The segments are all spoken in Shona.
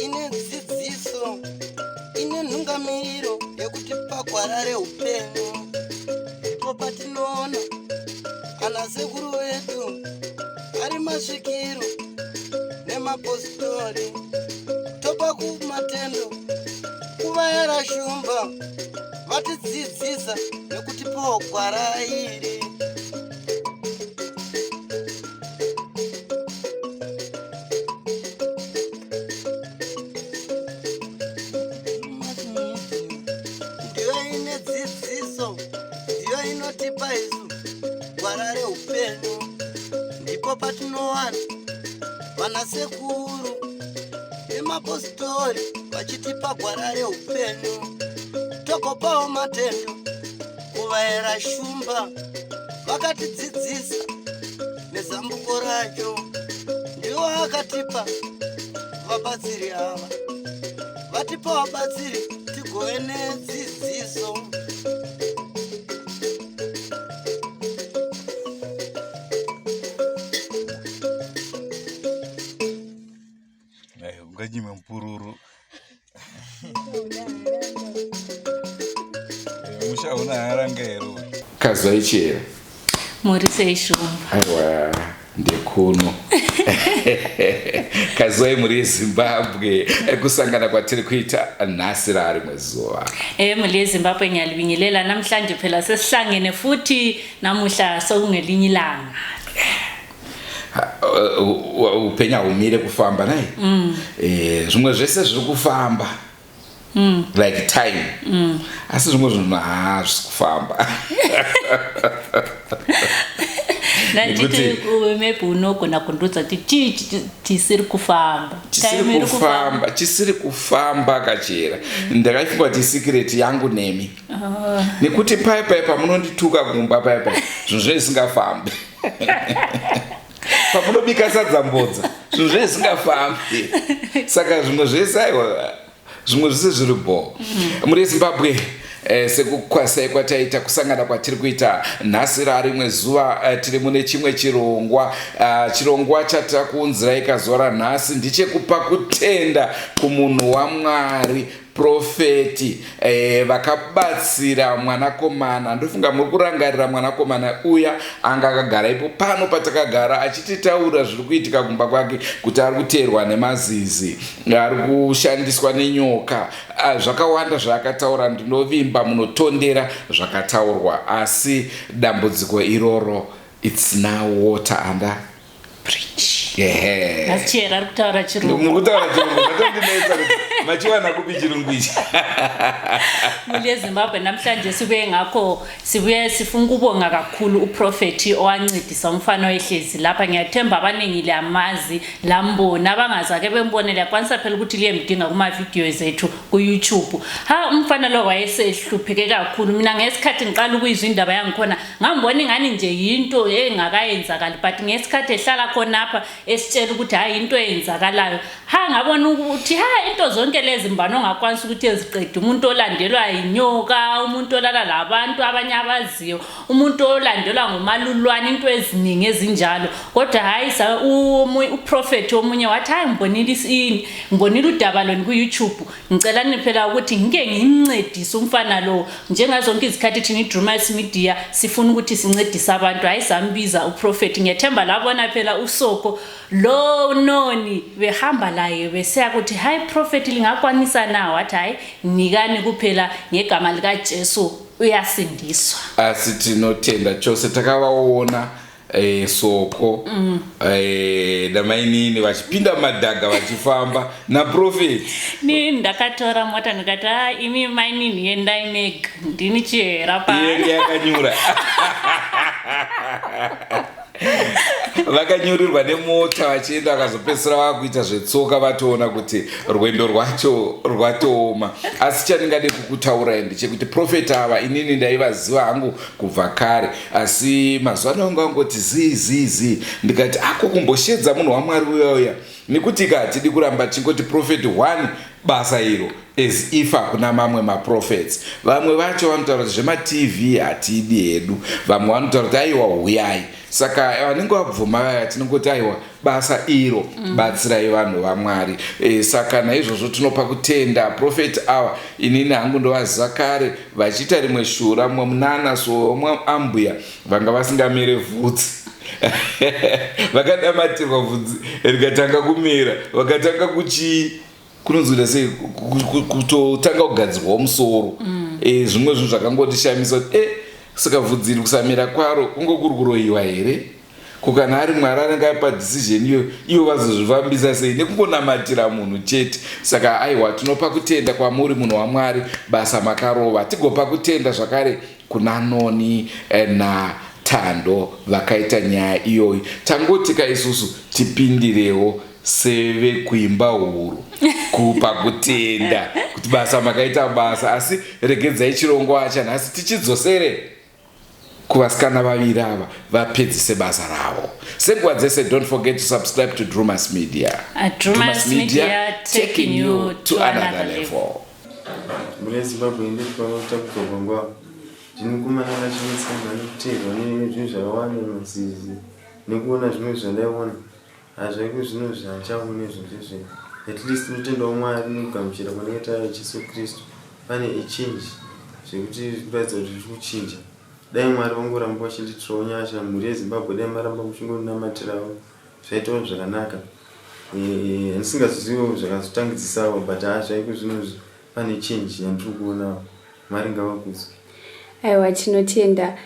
Ine dzidziso, ine nhungamiriro yekuti pagwara reupenyu ndipo patinoona ana sekuru vedu ari masvikiro nemapositori topa kumatendo kuvayera shumba vatidzidzisa nekutipawo gwara iri. Ndiyo ine dzidziso, ndiyo inotipa isu gwara reupenyu. Ndipo patinowana vanasekuru nemapositori vachitipa gwara reupenyu, togopawo matendo kuvaera shumba vakatidzidzisa nezambuko racho. Ndiwo akatipa vabatsiri ava, vatipa vabatsiri tigove nedzidziso. Unganyime mupururu. Musha una haranga here? Kazwa ichi here? Muri sei Shumba? Aiwa, ndekuno. Kazwai muri yeZimbabwe, kusangana kwatiri kuita nhasi rarimwe zuva. Eh muli yeZimbabwe ngiyalibingelela namhlanje phela sesihlangene futhi namuhla sokungelinye ilanga. Upenyu haumire kufamba nai. Eh, zvimwe zvese zviri kufamba. Like time. Asi zvimwe zvinhu hazvisi kufamba. Nanditi maybe unogona kundiudza kuti chii chisiri kufamba. Chisiri kufamba, chisiri kufamba kachera. Ndakaifunga kuti secret yangu nemi. Nekuti pai pai pamunondituka kumba pai pai zvinhu zvinenge zvisingafambi. Pamunobika sadza mbodza zvinhu zvinenge zvisingafambi. Saka zvimwe zvese aiwa, zvimwe zvese zviri bho. Muri yeZimbabwe, sekukwasai kwataita kusangana kwatiri kuita nhasi rarimwe zuva, tiri mune chimwe chirongwa. Chirongwa chatakuunzirai kazuva ranhasi ndechekupa kutenda kumunhu waMwari, profeti vakabatsira mwanakomana. Ndofunga muri kurangarira mwanakomana uya anga akagara ipo pano patakagara achititaura zviri kuitika kumba kwake, kuti ari kuteerwa nemazizi, ari kushandiswa nenyoka, zvakawanda zvaakataura. Ndinovimba munotondera zvakataurwa, asi dambudziko iroro, it's now water under bridge. Nhasi Chihera ari kutaura chirungu. Muri kutaura chirungu, zvatondinetsa kuti machiwana kupi chirungu ichi. Muli yeZimbabwe, namhlanje sibuye ngakho, sibuye sifuna ukubonga kakhulu uprofethi owancedisa umfana oyehlezi lapha. Ngiyathemba abaningi liyamazi, lambona, abangazake bembone liyakwanisa phela ukuthi liyemdinga kuma-videos ethu ku-YouTube. Ha, umfana lo wayesehlupheke kakhulu. Mina ngesikhathi ngiqala ukuyizwa indaba yangikhona ngambona ingani nje yinto engakayenzakali, but ngesikhathi ehlala khonapha esitshela ukuthi hayi into eyenzakalayo, ha ngabona ukuthi ha into zonke lezi mbani ongakwanisa ukuthi eziqede. Umuntu olandelwa yinyoka, umuntu olala labantu abanye abaziyo, umuntu olandelwa ngumalulwane, into eziningi ezinjalo. Kodwa hayi uprofethi omunye wathi hayi ngibonile ini, ngibonile udaba lweni ku-YouTube, ngicelani phela ukuthi ngike ngimncedise umfana lo. Njengazonke izikhathi thina iDrumas Media sifuna ukuthi sincedise abantu. Hayi sambiza uprofethi, ngiyethemba labona phela usoko lo noni behamba laye besiya ukuthi hayi prophet lingakwanisa na? Wathi hayi nikani kuphela ngegama likaJesu uyasindiswa. Asi tinotenda chose takavaona Soko namainini vachipinda madhaga vachifamba naprofeti. Ni ndakatora mota ndikati ah, imi mainini endai mega, ndini Chihera pa Iye yakanyura. Vakanyurirwa nemota vachienda, vakazopedzisira vakuita zvetsoka, vatoona kuti rwendo rwacho rwatooma. Asi chandingade kukutaurai ndechekuti profeti ava inini ndaivaziva hangu kubva kare, asi mazuva ano anga angoti zii zii zii. Ndikati ako kumboshedza munhu waMwari uya uya, nekuti ka hatidi kuramba tichingoti profeti 1 Basa iro as if hakuna mamwe maprophets. Vamwe vacho vanotaura kuti zvematv hatidi hedu, vamwe vanotaura kuti aiwa huyai. Saka vanenge vabvuma vaya tinongoti aiwa basa iro batsirai vanhu vaMwari. Saka naizvozvo tinopa kutenda prophet ava. Inini hangu ndovaziva kare vachiita rimwe shura, mumwe munana so umwe ambuya vanga vasingamere vhudzi vakadamatirwa vhudzi rikatanga kumera, vakatanga kuchii kunonzwira sei kutotanga kugadzirwawo musoro. Zvimwe zvinhu zvakangotishamisa kuti saka vhudzi iri kusamera kwaro kunge kuri kuroyiwa here? Ko kana ari Mwari anenge apa decision iyo, ivo vazozvifambisa sei nekungonamatira munhu chete? Saka aiwa tinopa kutenda kwamuri munhu waMwari, basa makarova. Tigopa kutenda zvakare kuna Noni naTando vakaita nyaya iyoyi. Tangotika isusu tipindirewo sevekuimba huru kupa kutenda kuti basa makaita basa, asi regedzai chirongwa chanhasi tichidzosere kuvasikana vaviri ava vapedzise basa ravo. Senguva dzese, don't forget to subscribe to Drumas Media. Drumas Media, taking you to another level. Mune Zimbabwe, ndiri nguva ndini mukomana ndachinetsana nekuteerwa nezvinhu zvakawanda, mazizi, nekuona zvimwe zvandaiona hazvaiko. Zvino zvandichaone zvinhu zvezve, at least ndinotendawo Mwari nekugamuchira kwandakaita Jesu Kristu. Pane ichange zvekuti kuratidza kuti zviri kuchinja. Dai Mwari vangoramba vachindiitirawo nyasha. Mhuri yeZimbabwe, dai maramba muchingonamatirawo, zvaitawo zvakanaka. Handisingazoziviwo zvakazotangidzisawo, but haa, zvaiko zvino pane change yandiri kuonawo. Mwari ngavakudzwe. Aiwa, tinotenda.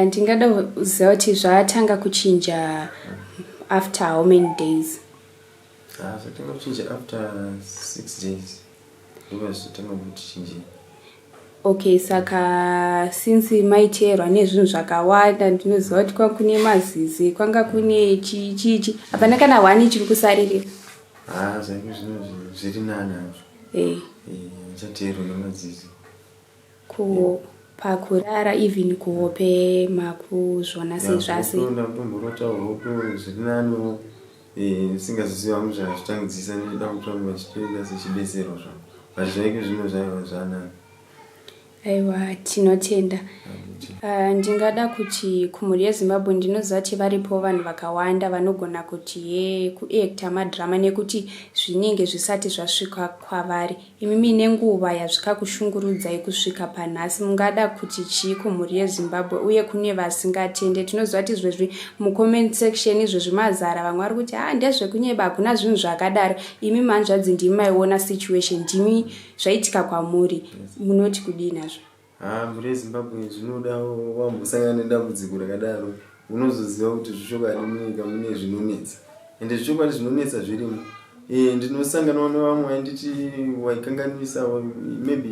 Ndingada kuziva kuti zvatanga kuchinja after how many days? Ah, zvatanga kuchinja after 6 days, ndobva zvitanga kutichinjira. Okay, saka since maiteerwa nezvinhu zvakawanda, ndinoziva kuti kwanga kune mazizi, kwanga kune chii chichi, hapana kana one chiri kusaririra? Ha, zvaiko zvino zviri nani hazvo. Handichateerwa nemazizi. Ku pakurara, even kuhope, makuzvona sezvasi? Ndakutomborota hope zviri naniwo. Ndisingazozivi hangu zvazvitangidzisa, ndichida kutoramba ndichitoita sechibetsero zvangu, but zvaiko zvino zvaiva zvanani. Aiwa, tinotenda. Ndingada kuti kumhuri yeZimbabwe, ndinoziva kuti varipo vanhu vakawanda vanogona kuti ye kuacta madhirama nekuti zvinenge zvisati zvasvika kwavari. Imimi nenguva yazvikakushungurudzai kusvika panhasi, mungada kuti chii kumhuri yeZimbabwe uye kune vasingatende? Tinoziva kuti izvezvi mucomment section izvezvi mazara vamwe vari kuti ha, ndezvekunyeba, hakuna zvinhu zvakadaro. Imi manzvadzi, ndimi maiona situation, ndimi zvaitika kwamuri, munoti kudii nazvo? Ha, mhuri yeZimbabwe, zvinoda wambosangana nedambudziko rakadaro unozoziva kuti zvechokwadi munyika mune zvinonetsa, ende zvechokwadi zvinonetsa zvirimo. Ndinosanganawo nevamwe vainditi waikanganisa, maybe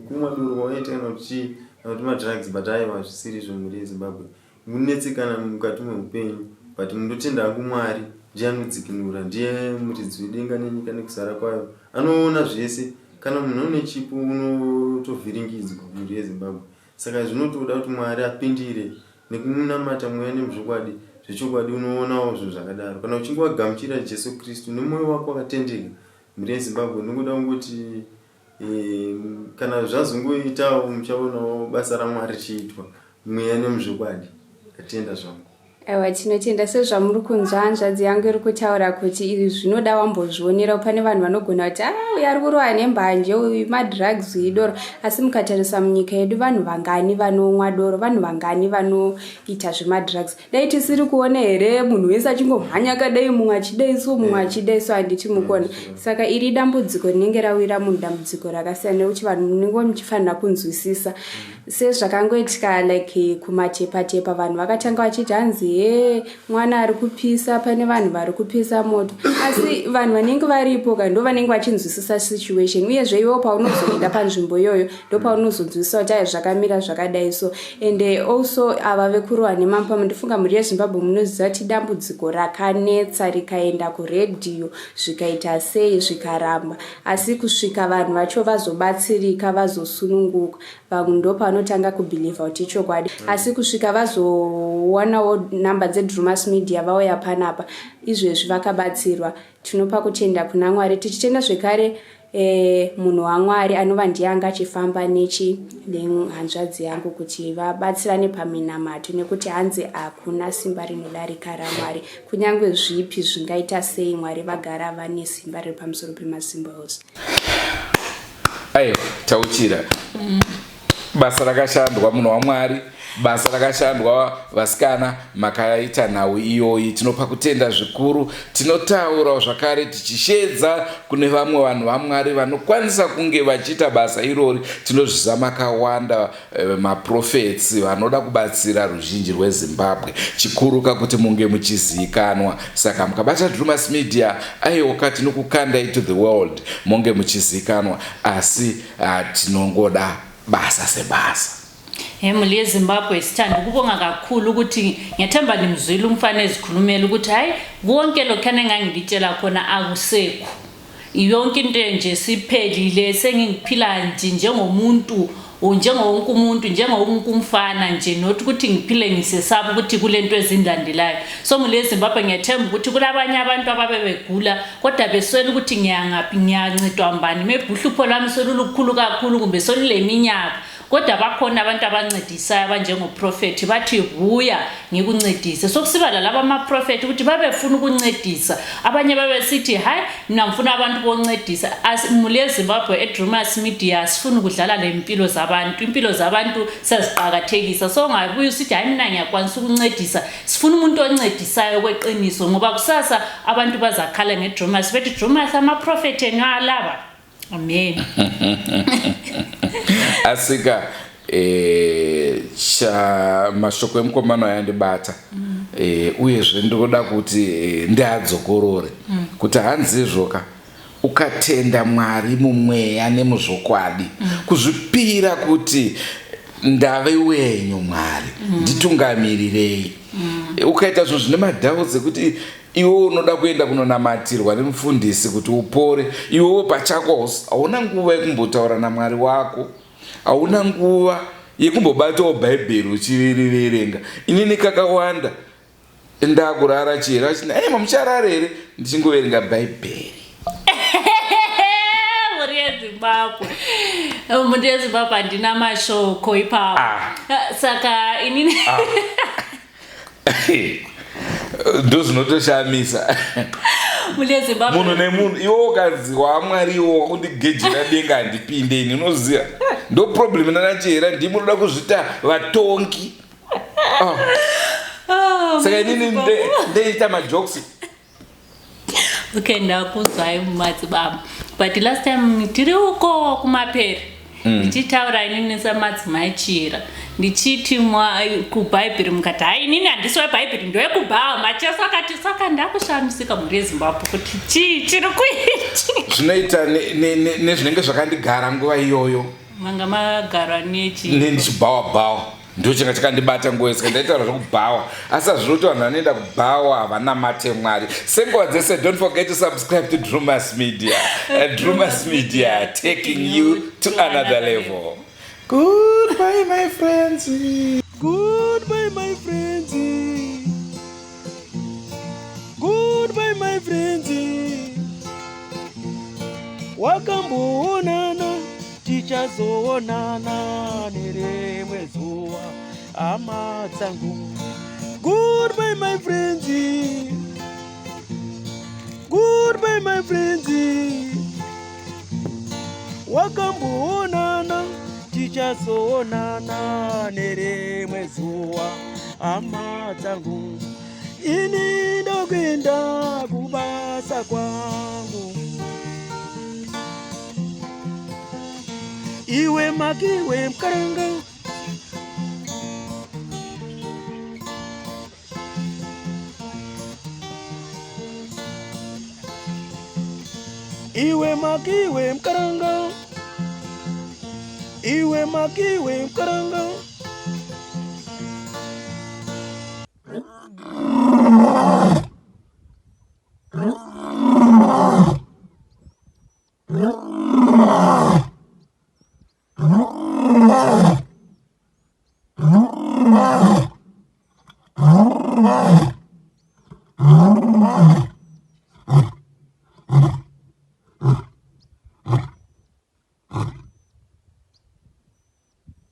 kumwa doro kwawaiita kana kuti chii, kana kuti madrugs, but aiwa, zvisiri izvo. Mhuri yeZimbabwe, munetsekana mukati meupenyu, but mundotenda hangu Mwari ndiye anodzikinura, ndiye muridzi wedenga nenyika nekuzara kwayo, anoona zvese. Kana munhu une chipo unotovhiringidzwa, mhuri yeZimbabwe. Saka zvinotoda kuti Mwari apindire nekumunamata mweya nemuzvokwadi. Zvechokwadi unoonawo zvinhu zvakadaro kana uchinge wagamuchira Jesu Kristu nemwoyo wako wakatendeka. Mhuri yeZimbabwe, ndingoda kungoti kana zvazongoitawo, muchaonawo basa raMwari richiitwa mweya nemuzvokwadi. Ndatenda zvangu. Aiwa, tinotenda. Sezvamuri kunzwa, hanzvadzi yangu iri kutaura kuti izvi zvinoda wambozvionera. Pane vanhu vanogona kuti a, uyu ari kurova nembanje, uyu madrugs, uyu doro, asi mukatarisa munyika yedu, vanhu vangani vanomwa doro? Vanhu vangani vanoita zvemadrugs? Dai tisiri kuona here munhu wese achingomhanya kadai, mumwe achidai so, mumwe achidai so, handiti mukuona? Saka iri dambudziko rinenge rawira munhu, dambudziko rakasiyana nekuti vanhu munenge muchifanira kunzwisisa. Sezvakangoitika like kumatepatepa, vanhu vakatanga vachiti hanzi he, mwana ari kupisa, pane vanhu vari kupisa moto, asi vanhu vanenge varipo ka ndo vanenge vachinzwisisa situation. Uyezve iwewo paunozoenda panzvimbo iyoyo ndo paunozonzwisisa kuti ai, zvakamira zvakadai so. And also ava vekurova nemapama, ndifunga mhuri yeZimbabwe munoziva kuti dambudziko rakanetsa, rikaenda kuredhiyo, zvikaita sei, zvikaramba, asi kusvika vanhu vacho vazobatsirika, vazosununguka, vanhu ndo pavanotanga kubhilivha kuti ichokwadi. Asi kusvika vazowanawo namba dzeDrumas Media, vauya panapa izvezvi vakabatsirwa, tinopa kutenda kuna Mwari, tichitenda zvekare. e, munhu waMwari anova ndiye anga achifamba nechi nehanzvadzi yangu kuti vabatsirane paminamato, nekuti hanzi hakuna simba rinodarika raMwari, kunyange zvipi zvingaita sei, Mwari vagara vane simba riri pamusoro pemasimba ose. Aiwa, tauchira basa rakashandwa, munhu waMwari, basa rakashandwa. Vasikana, makaita nhau iyoyi, tinopa kutenda zvikuru. Tinotaurawo zvakare tichishedza kune vamwe vanhu vaMwari vanokwanisa kunge vachiita basa irori. Tinozviziva makawanda maprofetsi vanoda kubatsira ruzhinji rweZimbabwe, chikuruka kuti munge muchizivikanwa. Saka mukabata Drumas Media, aiwoka, tinokukandai to the world, munge muchizivikanwa. Asi tinongoda basa sebasa. Emuli yeZimbabwe, sithanda ukubonga kakhulu ukuthi ngiyathemba nimzwile umfana ezikhulumela ukuthi hayi, konke lokhuyana engangilitshela khona akusekho, yonke into nje siphelile, sengiphila nje njengomuntu, njengowonke umuntu, njengowonke umfana nje, not ukuthi ngiphile ngisesaba ukuthi kule nto ezindilandelayo. So muli yeZimbabwe, ngiyathemba ukuthi kulabanye abantu ababe begula kodwa beswela ukuthi ngiyangaphi, ngiyancedwa mbani, maybe uhlupho lwami solulukhulu kakhulu kumbe soluleminyaka, kodwa bakhona abantu abancedisayo abanjengoprofethi, bathi buya ngikuncedise. Sokusiba lalaba amaprofethi ukuthi babefuna ukuncedisa abanye, babesithi hayi, mina ngifuna abantu boncedisa. Muli yeZimbabwe, eDrumas Media sifuna ukudlala lempilo zabantu, impilo zabantu siyaziqakathekisa. So ungabuya usithi hayi, mina ngiyakwanisa ukuncedisa, sifuna umuntu oncedisayo kweqiniso, ngoba kusasa abantu bazakhala ngeDrumas, bethi Drumas, amaprofethi enu alaba. Amen. Asika cha mashoko emukomano ayandibata, uyezve ndinoda kuti ndiadzokorore kuti hanzizvoka, ukatenda Mwari mumweya nemuzvokwadi, kuzvipira kuti ndave wenyu Mwari, nditungamirirei, ukaita zvinhu zvine madoubts ekuti iwe unoda kuenda kunonamatirwa nemufundisi kuti upore, iwewo pachako hauna nguva yekumbotaura naMwari wako, hauna nguva yekumbobatawo Bhaibheri uchiriverenga. Inini kakawanda ndakurara chero achiti, "Ei, mamucharara here?" Ndichingoverenga Bhaibheri. Mhuri yeZimbabwe, mhuri yeZimbabwe, handina mashoko ipapo. Ah. Saka inini Ndo zvinotoshamisa. Mhuri yeZimbabwe, Munhu nemunhu, iwe ukanzi waMwari, iwo wakundigejera denga handipinde ini. Unoziva, ndo problem nanachihera, ndimi unoda kuzvita vatongi. Ah. Ah, Saka inini ndeita majokes. Okay, ndakuzwai mumadzibaba, but last time tiri uko kumapere, ndichitaura inini samadzimai Chira, ndichiti kubhaibheri, mukati hai, inini handisi webhaibheri, ndowekubhawa macheso akati. Saka ndakushamisika, mhuri yeZimbabwe, kuti chii chiri kuiti. Zvinoita nezvinenge zvakandigara nguva iyoyo. Manga magara nechi? Nendichibhawa bhawa, ndo changa chakandibata nguva saka ndaitaura zvekubhawa, asi hazviri kuti vanhu vanoenda kubhawa havanamate Mwari. Senguva dzese, don't forget to subscribe to Drumas Media. Drumas Media, taking you to another level. Goodbye, my friends. Goodbye, my friends. Goodbye, my friends. Wakamboonana, tichazoonana nerimwe zuva, hama dzangu. Goodbye, my friends. Goodbye, my friends. Wakamboonana, tichazoonana nerimwe zuva, hama dzangu. Ini ndokuenda kubasa kwangu. Iwe makiwe mukaranga. Iwe makiwe mukaranga. Iwe makiwe mukaranga.